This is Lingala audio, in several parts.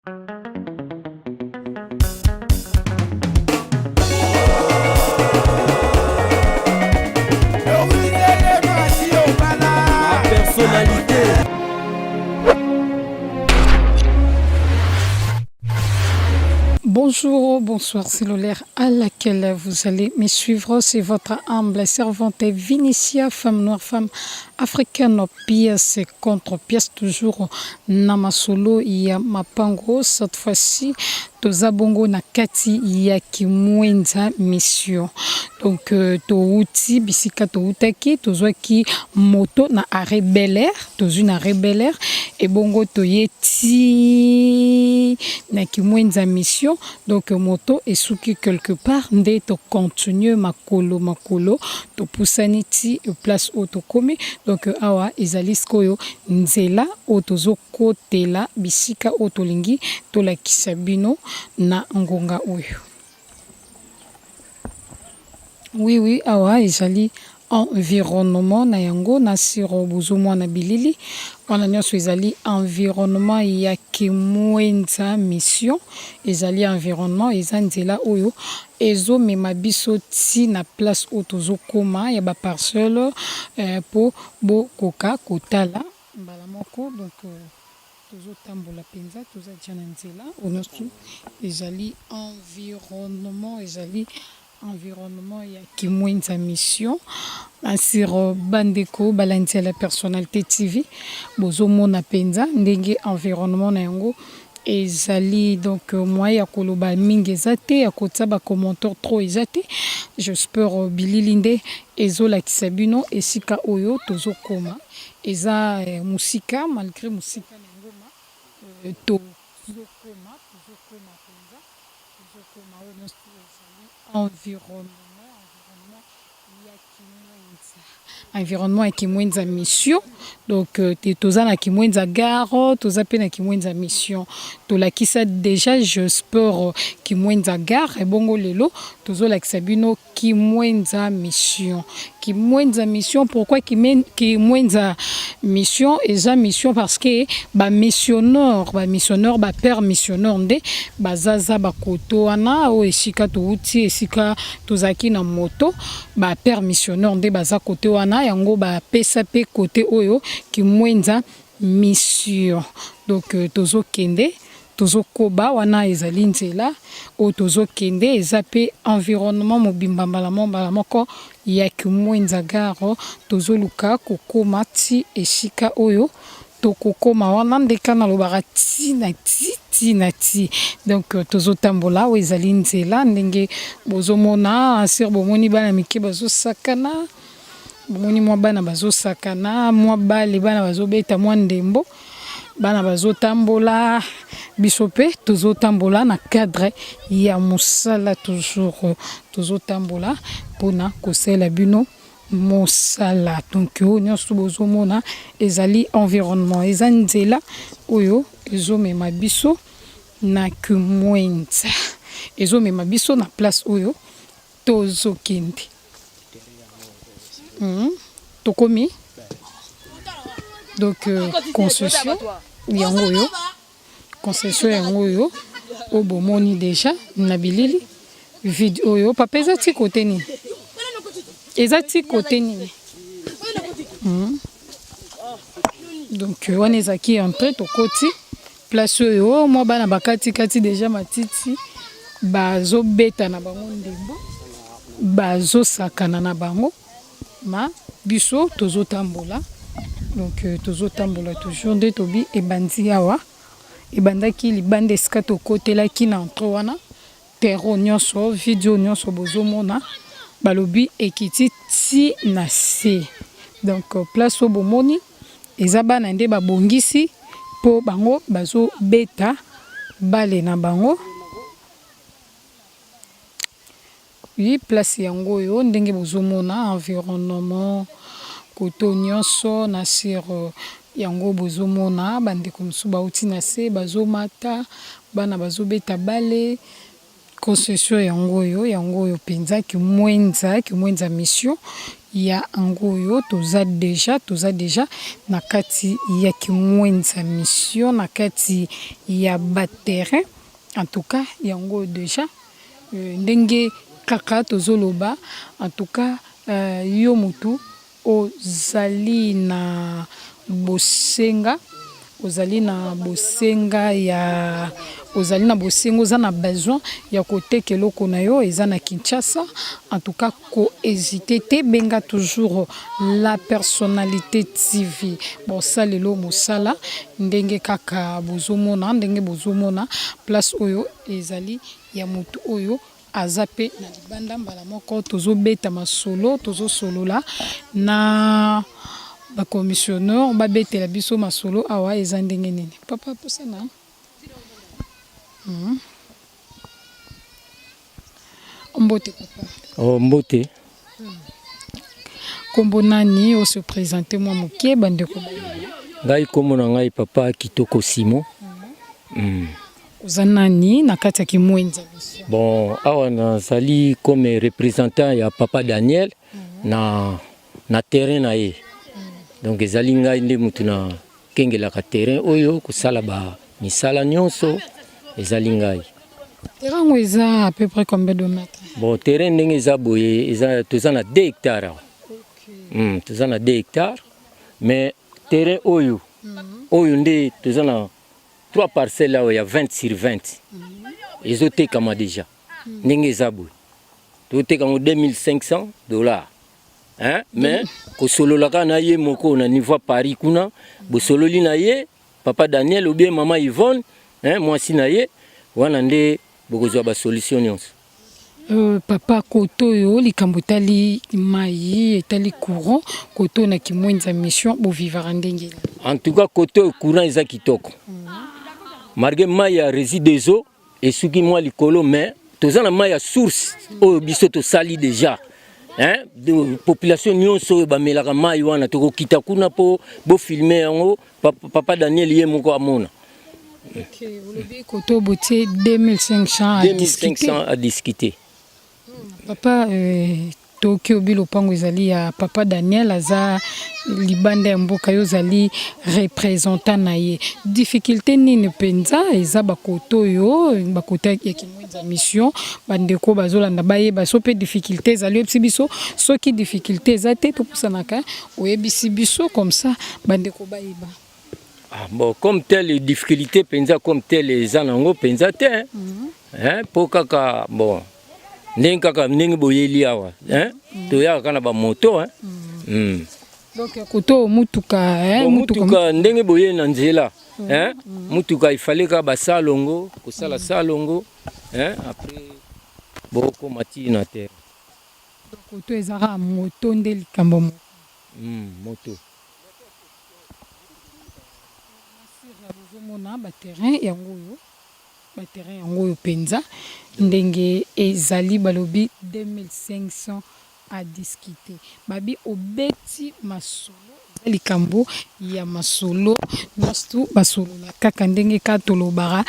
Personnalité. Bonjour, bonsoir, c'est l'heure à laquelle vous allez me suivre. C'est votre humble servante Vinicia, femme noire, femme africaine, pièce contre pièce, toujours na masolo ya mapango. Cette fois-ci, toza bongo na kati ya Kimwenza Mission. Donc euh, touti bisika toutaki, tozwaki moto na arrêt Bel Air, tozwi na arrêt Bel Air et bongo toye ti na Kimwenza Mission. Donc moto esuki quelque part nde to continuer makolo makolo topusani ti place oyo tokomi. Donc awa ezali sikoyo nzela oyo tozokotela bisika oyo tolingi tolakisa bino na ngonga oyo. Oui oui awa ezali environnement na yango na siro bozomona bilili wana nyonso ezali environnement ya Kimwenza Mission ezali environnement eza nzela oyo ezomema biso ti na place oyo tozokoma ya ba parcelle po bokoka kotala mbala moko donc tozotambola mpenza toza deja na nzela oyo nyonso ezali environnement ezali environnement ya Kimwenza Mission. Sur bandeko balandi ya la personnalité TV bozomona mpenza ndenge environnement na yango ezali. Donc moyen ya koloba mingi eza te, ya kotia ba commentaire trop eza te. J'espère bilili nde ezolakisa bino esika oyo tozokoma eza mosika, malgré mosika na ngoma tozokoma tozokoma mpenza tozokoma. Oyo nyonso ezali environnement environnement ya Kimwenza, environnement ya Kimwenza Mission. Donc toza na Kimwenza gare, toza mpe na Kimwenza Mission. Tolakisa déjà, j'espère, Kimwenza gare. Ebongo lelo tozolakisa bino Kimwenza Mission. Kimwenza Mission, pourquoi Kimwenza Mission? Eza mission parce que bamissionnaire bamissionnaire bapère missionnaire nde bazaza bakoto wana oyo esika touti, esika tozalaki na moto. Bapère missionnaire nde baza kote wana, yango bapesa mpe kote oyo Kimwenza Mission. Donc tozokende, tozokoba. Wana ezali nzela oyo tozokende, eza mpe environnement mobimba mbala mbala moko ya Kimwenza gare. Tozoluka kokóma ti esika oyo tokokóma wana ndeka nalobaka ti na ti ti na ti. Donc tozotambola, oyo ezali nzela ndenge bozomona. Sur bomoni bana mike bazosakana, bomoni mwa bana bazosakana mwa bale, bana bazobeta mwa ndembo, bana bazotambola. Biso mpe tozotambola na cadre ya mosala, toujours tozotambola mpona kosalela bino mosala. Donc oyo nyonso bozomona ezali environnement, eza nzela oyo ezomema biso na Kimwenza, ezomema biso na place oyo tozokende. Tokomi donc concession yango oyo, concession yango oyo oyo bomoni déjà na bilili vide oyo. Papa, eza ti kote nini? Eza ti kote nini? Donc wana ezalaki entrée, tokoti place oyo mwa bana bakatikati déjà matiti, bazobeta na bango ndembo, bazosakana na bango. Ma biso tozotambola, donc tozotambola toujours nde tobi ebandi awa, ebandaki libanda esika tokotelaki na entrée wana. Terreau nyonso video nyonso bozomona, balobi ekiti ti na se. Donc place oyo bomoni eza bana nde babongisi mpo bango bazobeta bale na bango. Oui, place yango oyo ndenge bozomona environnement koto nyonso na sur yango bozomona bandeko mosusu bauti na se bazomata, bana bazobeta bale. Concession yango oyo, yango oyo penza kimwenza, kimwenza mission ya ango oyo toza dejà, toza dejà na kati ya kimwenza mission na kati ya ba terrain en tout cas yango oyo dejà ndenge kaka tozo loba en tout cas yo mutu Ozali na bosenga, ozali na bosenga ya, ozali na bosenga, oza na besoin ya koteka eloko na yo eza na Kinshasa, en tout cas ko hesiter te, benga toujours la personnalite TV. Bosalelo mosala ndenge kaka bozomona, ndenge bozomona place oyo ezali ya mutu oyo Aza pe na libanda mbala moko tozo beta masolo tozo solola na ba commissionneur ba betela biso masolo awa eza ndenge nini papa pusana hum mbote papa. Oh mbote. Kombo nani o se presenter mwa moke ba ndeko bayeba. Ngai kombo na ngai papa Kitoko Simon. Hum. Oza nani na kati ya Kimwenza biso? Bon, awa nazali comme representant ya papa Daniel mm -hmm. na na terrain na ye. Mm -hmm. Donc ezali ngai nde mutu na kengelaka terrain oyo kosala ba misala nyonso ezali ngai. Terrain yango eza à peu près combien de mètres? Bon, terrain ndenge eza boye eza toza na 2 hectares awa. Okay. Toza na 2 hectares mais terrain oyo mm -hmm. oyo nde toza na 3 parcelles awa ya 20 sur 20 ezotekama deja ndenge eza boye toteka yango 2500 dollars hein? Mais kosolola kaka na ye moko na niveau ya Paris kuna bosololi na ye papa Daniel ou bien mama Yvonne hein, mwasi na ye wana nde bokozwa ba solution nyonso. Papa kote oyo likambo etali mayi etali courant kote oyo na kimwenza mission bo vivaka ndenge nini? En tout cas kote oyo courant eza kitoko malgre mayi ya Regideso esuki mwa likolo mais toza na mayi ya source oyo biso tosali dejà hein de population nyonso oyo bamelaka mayi wana tokokita kuna po bo filmer yango papa Daniel ye moko amona. Ok, olobi koto botie 2500 à 2500 à discuter. Papa toki obi lopango ezali ya papa Daniel aza libanda ya mboka yo ozali representant na ye. Difficulté nini penza eza ba koto oyo ba koto ya Kimwenza mission ba ndeko bazolanda bayeba so pe difficulté ezali oyebisi biso soki difficulté eza te topusanaka oyebisi biso comme ça ba ndeko bayeba. Ah, bon, comme telle difficulté penza comme telle eza nango penza te hein? Mm -hmm. Hein? Po kaka bon ndenge kaka ndenge boyeli awa hein? Mm -hmm. Toyaka kaka na ba moto hein? Mm -hmm. Mm. Donc koto mutuka hein? Bon, mutuka, mutuka ndenge boyeli na nzela mm -hmm. hein? Mm -hmm. Mutuka il fallait kaka basalongo kosala mm -hmm. salongo hein? Après bokoma ti na terre. Donc koto eza kaka moto nde likambo moto. Mm, moto. Bozomona ba terrain yango oyo, ba terrain yango oyo penza ndenge ezali balobi 2500 à discuter. Babi obeti masolo eza likambo ya masolo nionso tout basolola kaka ndenge kaka tolobaka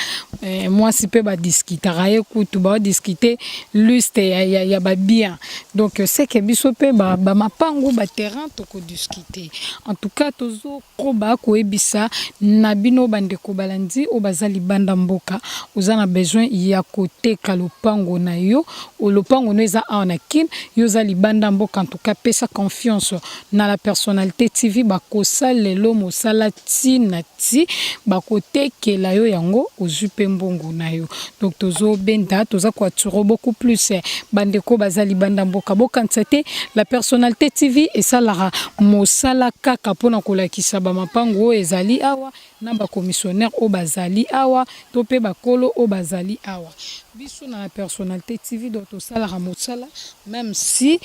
mwasi pe ba discutaka ye kutu bao discuter liste ya ba bien. Donc ce que biso pe ba mapangu ba terrain toko discuter. En tout cas tozo koba koyebisa na bino ba ndeko balandi oyo baza libanda mboka oza na besoin ya koteka lopango na yo lopango no eza awa na kin yo oza libanda mboka en tout cas pesa confiance na la personnalite TV bakosalelo mosala ti na ti bakotekela yo yango ozui pe mbongo na yo donc tozo benda toza ko attire beaucoup plus ba ndeko baza libanda mboka bokanisa te la personnalite TV esalaka mosala kaka pona kolakisa ba mapangu oyo ezali awa na ba commissionnaire oyo bazali awa to pe ba kolo oyo bazali awa biso na la personnalite TV donc tosalaka mosala meme si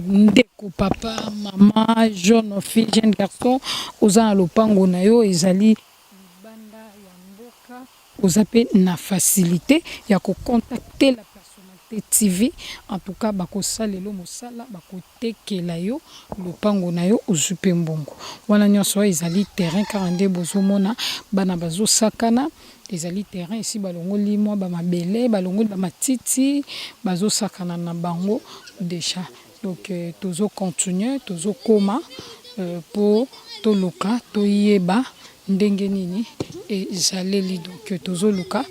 ndeko papa maman jeune fille jeune garçon oza na lopango na yo ezali libanda ya mboka oza pe na facilite ya ko contacter la personnalite TV en tout cas bakosalelo mosala bako tekela yo lopango na yo ozui pe mbongo wana nionso ezali terrain kaka nde bozo mona bana bazo sakana. Ezali terrain esi balongoli mwa ba mabele, balongoli ba matiti, bazosakana na bango dejà. Donc tozo continuer, tozo koma po toluka toyeba ndenge nini ezaleli. Donc tozoluka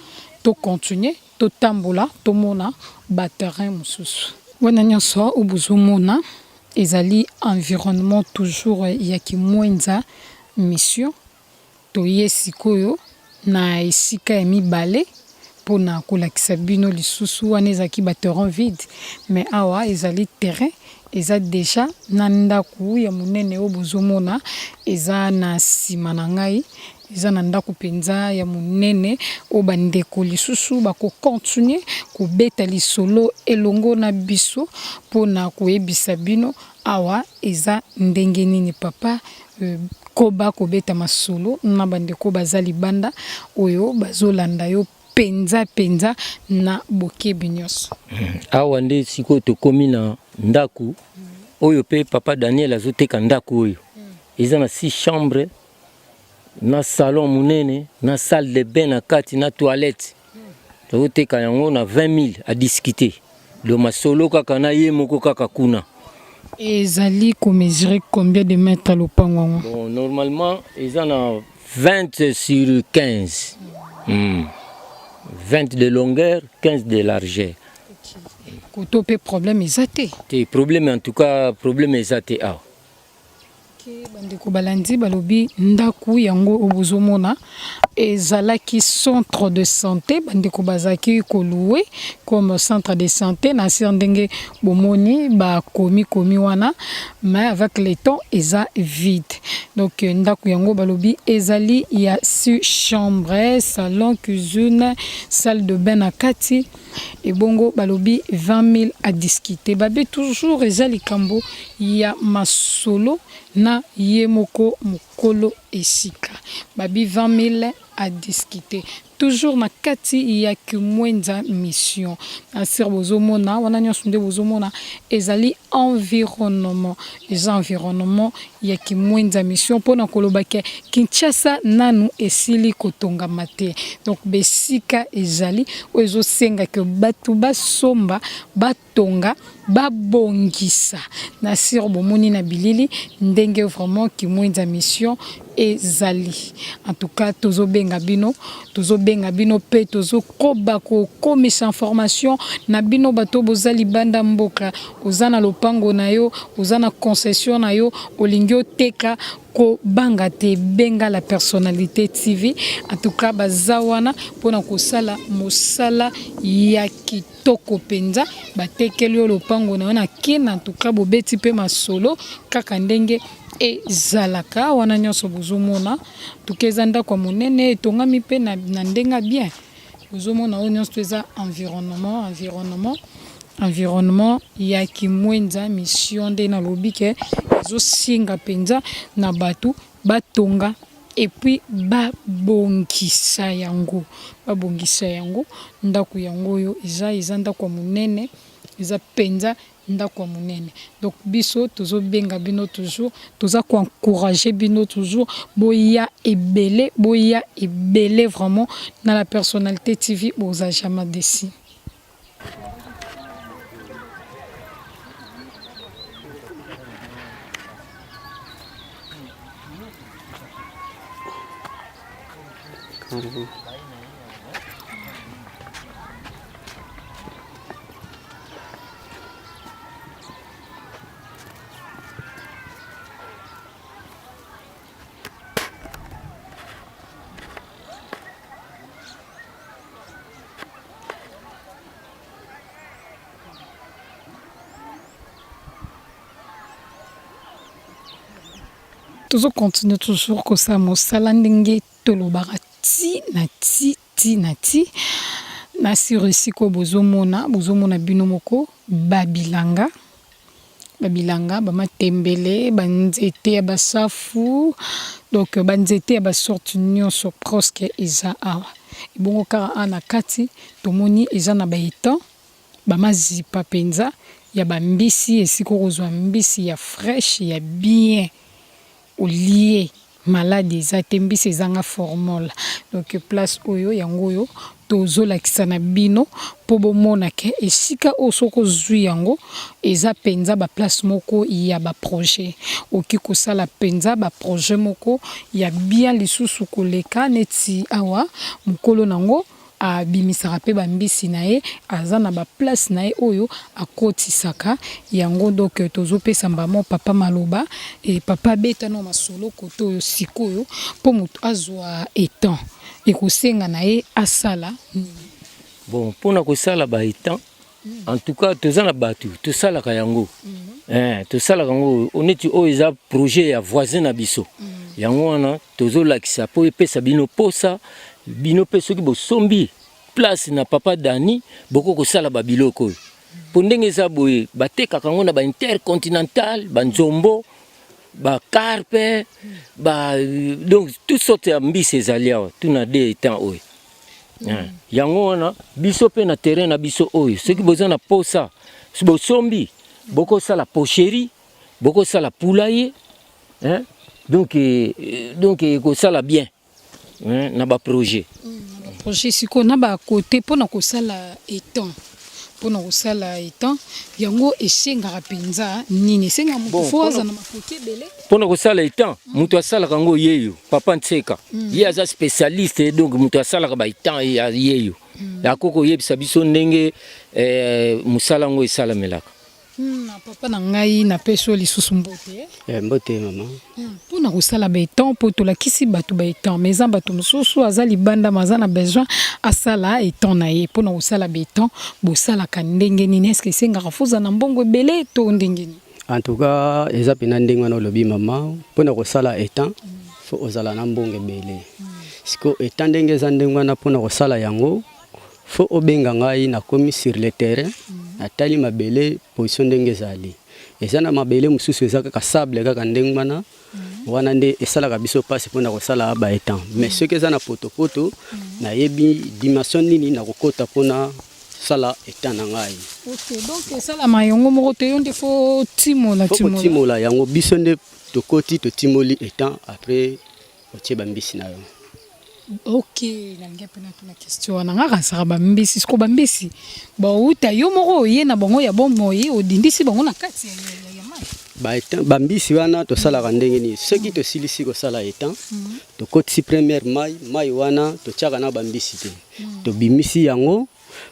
to continuer, totambola, tomona ba terrain mosusu. Wana nyonso oyo bozomona ezali environnement toujours ya Kimwenza Mission. Toye sikoyo na esika ya mibale pona kolakisa bino lisusu, wana ezalaki ba terrain vide mais awa ezali terrain eza dejà na ndaku ya munene oyo bozo mona eza na sima na ngai, eza na ndaku penza ya munene oyo ba ndeko lisusu bako continuer kobeta lisolo elongo na biso pona koyebisa bino awa eza ndenge nini papa Koba kobeta masolo na bandeko baza libanda oyo bazolanda yo penza penza na bokebi nyonso. Awa nde sikoyo tokomi na ndaku oyo pe papa Daniel azoteka ndaku oyo eza na 6 chambres na salon munene na salle de bain na kati na toilette tozoteka yango na 20 000 à discuter donc masolo kaka na ye moko kaka kuna. Ezali ko mesurer combien de mètres lopango yango? Bon, normalement eza na 20 sur 15. 20 de longueur, 15 de largeur. Koto pe problème eza te? Te, problème en tout cas problème eza te awa. Ok bandeko balandi balobi ndaku yango oyo bozomona ezalaki centre de sante bandeko bazalaki ko louer comme centre de sante na sur ndenge bomoni bakomi komi wana mais avec le temps eza vide donc ndaku yango balobi ezali ya six chambre salon cuisine salle de bain na kati Ebongo balobi 20.000 à discuter babe toujours eza likambo ya masolo na ye moko mukolo esika babi 20.000 à discuter toujours na kati ya kimwenza mission na sur bozo mona wana nionso nde bozo mona ezali environnement eza environnement ya kimwenza mission pona koloba ke Kinshasa nanu esili kotongama te donc besika ezali oyo ezosenga ke batu basomba batonga babongisa na sur bomoni na bilili ndenge vraiment kimwenza mission ezali en tout cas tozobenga bino tozobenga bino pe tozokoba kokomisa information na bino bato boza libanda mboka oza na lopango na yo oza na concession na yo olingi oteka Kobanga te benga la personnalite TV en tout cas baza wana pona kosala mosala ya kitoko penza batekeli yo lopango na yo na kin en tout cas bobeti pe masolo kaka ndenge ezalaka wana nyonso bozomona en tout cas eza ndako ya monene etongami pe na ndenge ya bien bozomona oyo nyonso eza environnement environnement Environnement ya kimwenza mission nde nalobi ke ezosenga penza na batu batonga et puis babongisa yango babongisa yango ndaku yango oyo eza eza ndaku ya munene eza penza ndaku ya munene donc biso tozobenga bino toujours toza ko encourager bino toujours boya ebele boya ebele vraiment na la personnalite TV boza jamais desi. Tozo continuer toujours kosala mosala ndenge tolobaka ti na ti ti na ti na sur esika oyo bozomona bozomona bino moko ba bilanga ba bilanga ba matembele ba nzete ya ba safu donc ba nzete ya ba sorte nionso presque eza awa ebongo kaka awa na kati tomoni eza na ba etang ba mazipa penza ya ba mbisi esika okozua mbisi ya fraiche ya bien olie. Malade eza te, mbisi ezanga formol. Donc place oyo yango oyo tozolakisa na bino mpo bomona ke esika oyo soki ozwi yango eza mpenza ba place moko ya ba projet. Okoki kosala mpenza ba projet moko ya bien lisusu koleka neti awa mokolo nango abimisaka pe ba mbisi na ye aza na ba place na ye oyo akotisaka yango donc tozo pesa mbamo papa maloba et papa beta nao masolo kote oyo sikoyo po mutu azua etang ekosenga na ye asala nini? Bon pona kosala ba etang en tout cas toza na batu tosalaka yango eh, tosalaka yango neti oyo eza projet ya voisin na biso yango wana tozolakisa mpo epesa bino posa bino mpe soki bosombi place na papa Dani boko kosala ba biloko oyo mpo ndenge eza boye batekaka yango na ba intercontinental banzombo ba carpe ba donc toutes sortes ya mbisi ezali awa tuna de etant oyo Mm. Yango wana biso pe na terrain na biso oyo soki boza na posa bosombi bokosala pocherie bokosala poulailler hein? Donc eh, donc ekosala bien hein? Na ba projet mm, projet sikoyo na ba côté pona kosala étang pona kosala étang yango esengaka mpenza nini? Esengaka moto fo aza na makoki ebele pona kosala étang. Moto asalaka yango yeyo papa Nseka, ye aza spécialiste, donc moto asalaka ba étang yeyo akoki koyebisa biso ndenge mosala yango esalamelaka. Na papa na ngai, napesi yo lisusu mbote. Eh, mbote mama. Mpona kosala baétang, mpo tolakisi bato baétang, mais eza bato mosusu aza libanda ma aza na besoin asala étang na ye. Mpona kosala baétang bosalaka ndenge nini? Est-ce esengaka foza na mbongo ebele to ndenge nini? En tout cas eza mpena ndenge wana olobi mama, mpona kosala étang fo ozala na mbongo ebele. Siko étang ndenge eza ndenge wana, mpona kosala yango fo obenga ngai, nakomi sur le terrain, natali mabele position ndenge ezali. Eza na mabele mosusu eza kaka sable kaka ndenge wana wana nde esalaka biso mpasi mpona kosala ba étang. Mais soki eza na potopoto, nayebi dimension nini nakokota mpona sala étang na ngai. Ok, donc esalama yango moko te, yo nde fo timola? Fo timola. Kotimola yango, biso nde tokoti, totimoli étang, après otie bambisi na yo. Ok, nalingi mpe natuna question wana. Nga kasaka bambisi siko, bambisi bauta yo moko oye na bango ya bomoi, odindisi bango na kati ya mai? Bambisi wana tosalaka ndenge nini? Soki tosilisi kosala étang, tokotisi première mai, mai wana totiaka na bambisi te, tobimisi yango.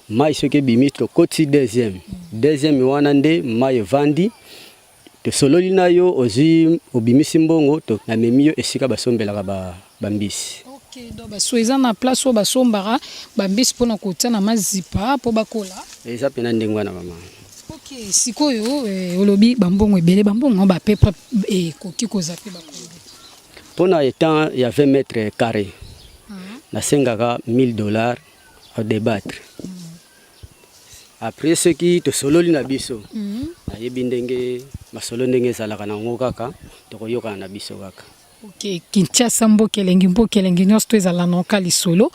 Mai soki ebimi, tokotisi deuxième. Deuxième wana nde mai evandi, tosololi na yo, ozwi, obimisi mbongo, namemi yo esika basombelaka bambisi. Ok, donc baso eza na place oyo basombaka bambisi mpona kotia na mazipa mpo bakola. Eza mpena ndenge wana mama. Ok, sikoyo olobi bambongo ebele, bambongo yango bapepre ekoki kozwa mpe bakomi? Mpona étang ya 20 mètres carré, nasengaka 1000 $ à débattre. Après soki tosololi na biso, nayebi ndenge masolo ndenge ezalaka nango, kaka tokoyokana na biso kaka. Ok, Kinshasa mboka elengi, mboka elengi nyonso to ezala noka lisolo.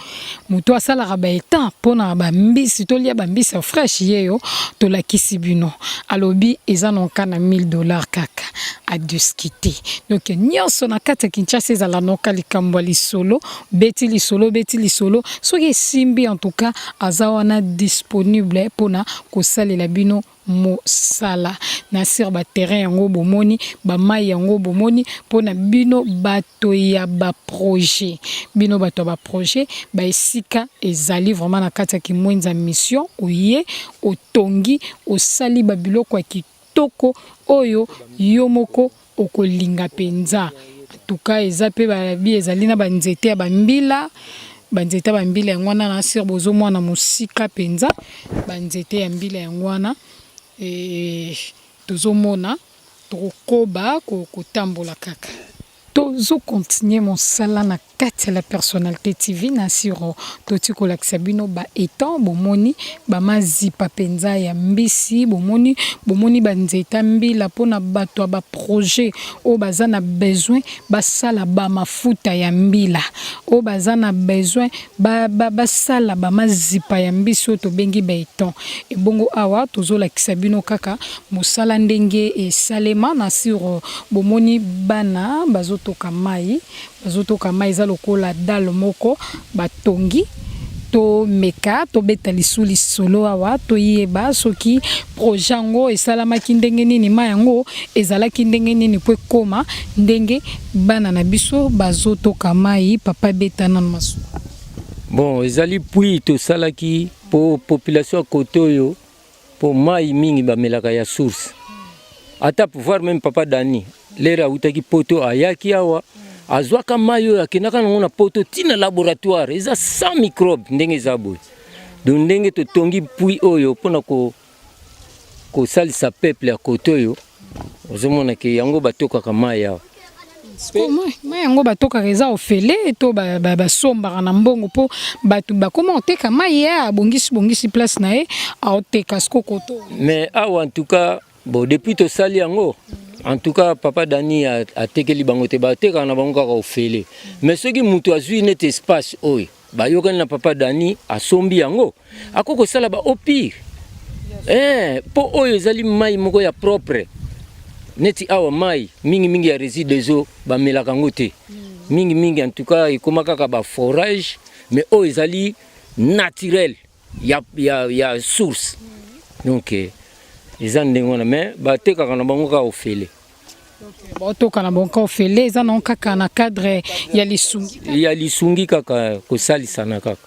Moto asalaka baétang mpona bambisi, tolia bambisi ya fraîche, ye yo tolakisi bino. Alobi eza noka na 1000 $ kaka à discuter. Donc nyonso na kati ya Kinshasa ezala noka likambo ya lisolo, beti lisolo, beti lisolo. Soki esimbi, en tout cas aza wana disponible mpona kosalela bino mosala na sur baterrain yango bomoni, bamai yango bomoni, mpona bino bato ya baprojet, bino bato ya baprojet, baesika ezali vraiment na kati ya Kimwenza Mission. Oye, otongi, osali babiloko ya kitoko oyo yo moko okolinga mpenza. Tuka eza mpe balabi ezali na banzete ya bambila, banzete ya bambila yango wana na sur bozomwana mosika mpenza, banzete ya mbila yango wana tozomona. Tokokoba kotambola kaka, tozocontinuer mosala na. kati ya la personnalité TV na siro toti kolakisa bino ba étang, bomoni ba mazipa mpenza ya mbisi, bomoni bomoni ba nzeta mbila mpona bato ya ba projet oyo baza na besoin basala ba mafuta ya mbila, oyo baza na besoin basala ba bamazipa ya mbisi oyo tobengi ba étang. Ebongo awa tozolakisa bino kaka mosala ndenge esalema na siro. Bomoni bana bazotoka mai, bazotoka mai, eza lokola dalle moko batongi. Tomeka tobeta lisu lisolo awa, toyeba soki projet yango esalamaki ndenge nini, mai yango ezalaki ndenge nini mpo ekóma ndenge bana na biso bazotoka mai. Papa, beta nano masuka. Bon, ezali puits tosalaki mpo population ya kote oyo, mpo mai mingi bamelaka ya source. Ata pouvoir même papa Dani lere awutaki Poto, ayaki awa, azwaka mai oyo, akendaka nango na Poto ntina laboratoire, eza sans microbe ndenge eza boye. Donc ndenge totongi puits oyo mpona kosalisa peuple ya kote oyo, ozomona ke yango batokaka mai awa. Mai yango batokaka eza ofele to basombaka na mbongo? Mpo bato bakóma koteka mai, ye abongisi bongisi place na ye, aoteka siko koto. Mais awa en tout cas, bon, depuis tosali yango, en tout cas papa Dani atekeli bango te, batekaka na bango kaka ofele. Mais soki moto azwi neti espace oyo bayokani na papa Dani, asombi yango, akoki kosala ba eau pure, mpo oyo ezali mai moko ya propre. Neti awa mai mingimingi ya Régideso bamelaka yango te mingimingi, en tout cas ekóma kaka baforage, mais oyo ezali naturel ya source. Donc eza ndenge wana, mais batekaka na bango kaka ofele. Baotoka na bango ofele, eza nango kaka na cadre ya lisungi. Ya lisungi kaka, kosalisana kaka.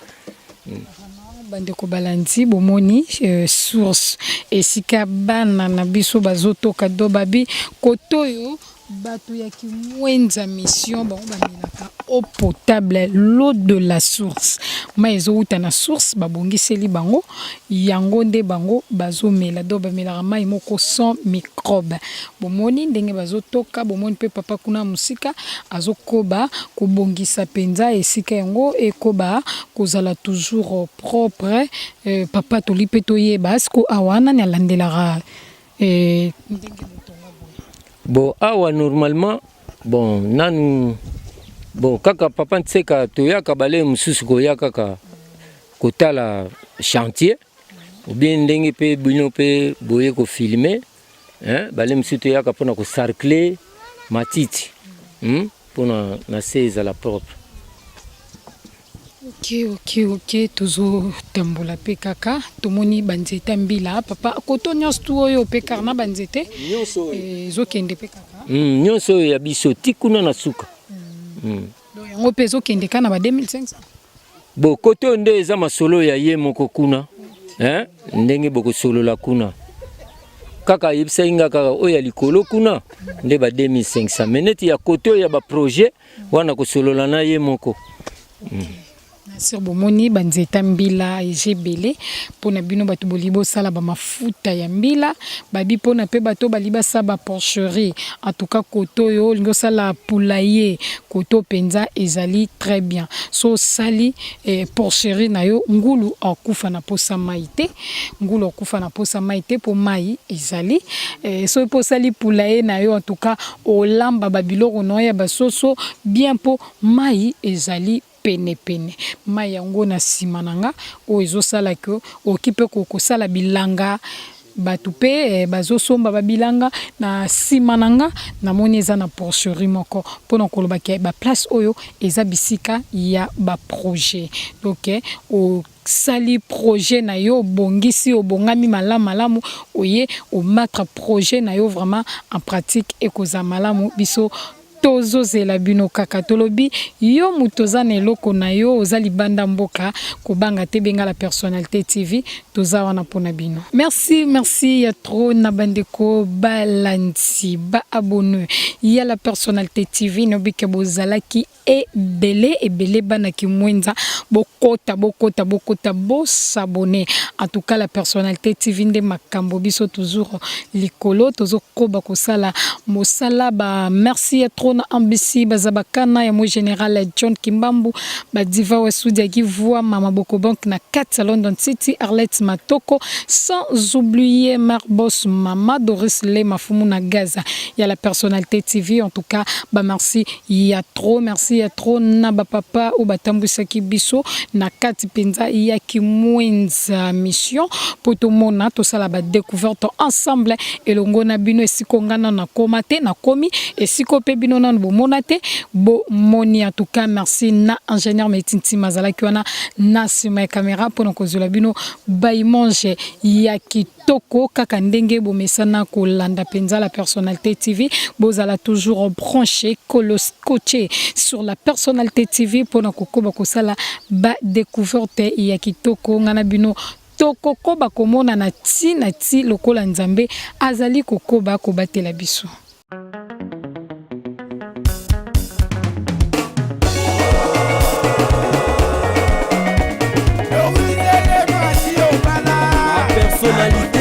Bandeko balandi, bomoni source esika bana na biso bazotoka do babi kote oyo, bato ya Kimwenza Mission, bango bamelaka eau potable, l'eau de la source. Mai ezowuta na source, babongiseli bango yango nde bango bazomela. Donc bamelaka mai moko sans microbe. Bomoni ndenge bazotoka, bomoni mpe papa kuna mosika azokoba kobongisa mpenza esika yango ekoba kozala toujours propre. Papa, toli mpe toyeba siko awa nani alandelaka ndenge botonga boye? Bon, awa normalement, bon, nanu, bon, kaka papa Ntseka toyaka bale mosusu koya kaka kotala chantier ou bien ndenge mpe bino mpe boye kofilmer, hein, bale mosusu toyaka mpona kosarcler matiti, mpona na se ezala propre. Ok, tozotambola mpe kaka, tomoni banzete ya mbila. Papa, koto nyonso tu oyo mpe kaka na banzete ezokende mpe kaka? Nyonso oyo ya biso ti kuna na suka. Donc yango mpe ezokende kaka na ba 2500? Bon, kote oyo nde eza masolo ya ye moko kuna, hein? Ndenge bokosolola kuna kaka, ayebisaki nga kaka oyo ya likolo kuna nde ba 2500, mais neti ya kote oyo ya baprojet wana, kosolola na ye moko. Sur bomoni banzete mbila eza ebele mpona bino bato bolingi bosala bamafuta ya mbila, babi mpona mpe bato balingi basala baporcherie. En tout cas koto oyo olingi osala poulailler, koto mpenza ezali très bien. So osali porcherie na yo, ngulu akufa na posa mai te, ngulu akufa na posa mai te mpo mai ezali. Soki mpo osali poulailler na yo, en tout cas olamba babiloko na yo ya basoso bien mpo mai ezali penepene. Mai yango na nsima na nga oyo ezosala ke okoki mpe kosala bilanga, bato mpe bazosomba babilanga. Na nsima na nga namoni eza na porcherie moko, mpona koloba ke baplace oyo eza bisika ya baprojet. Donc osali projet na yo, obongisi, obongami malamu malamu, oye omettre projet na yo vraiment en pratique, ekozala malamu. Biso tozozela bino kaka, tolobi yo moto oza na eloko na yo, oza libanda mboka, kobanga te, benga la personnalité TV, toza wana mpona bino. Merci, merci ya trop na bandeko balandi, baabonnés ya la personnalité TV. Nobike bozalaki ebele ebele, bana Kimwenza, bokota bokota bokota, bos'abonner. En tout cas la personnalité TV nde makambo, biso toujours likolo, tozokoba kosala mosala ba. Merci ya trop. trop na NBC Bazabakana ya mo général John Kimbambu, Badiva Wasudi Akivua, Mama Bokobank na kati ya London City, Arlette Matoko, sans oublier Marbos Mama Doris Le Mafumu na Gaza ya la personnalité TV. En tout cas, ba merci ya trop, merci ya trop na ba papa oyo batambwisaki biso na kati mpenza ya Kimwenza mission mpo tomona tosala ba découverte ensemble elongo na bino. Esika nga nano nakóma te, nakomi esika mpe bino nano bomona te, bomoni. En tout cas, merci na ingénieur Metintima azalaki wana na nsima ya caméra mpona kozwela bino ba image ya kitoko kaka ndenge bomesana kolanda mpenza la personnalité TV. Bozala toujours branché, scotché sur la personnalité TV mpona kokoba kosala ba découverte ya kitoko. Nga na bino tokokoba komona na ntina ti lokola Nzambe azali kokoba kobatela biso. Personnalité.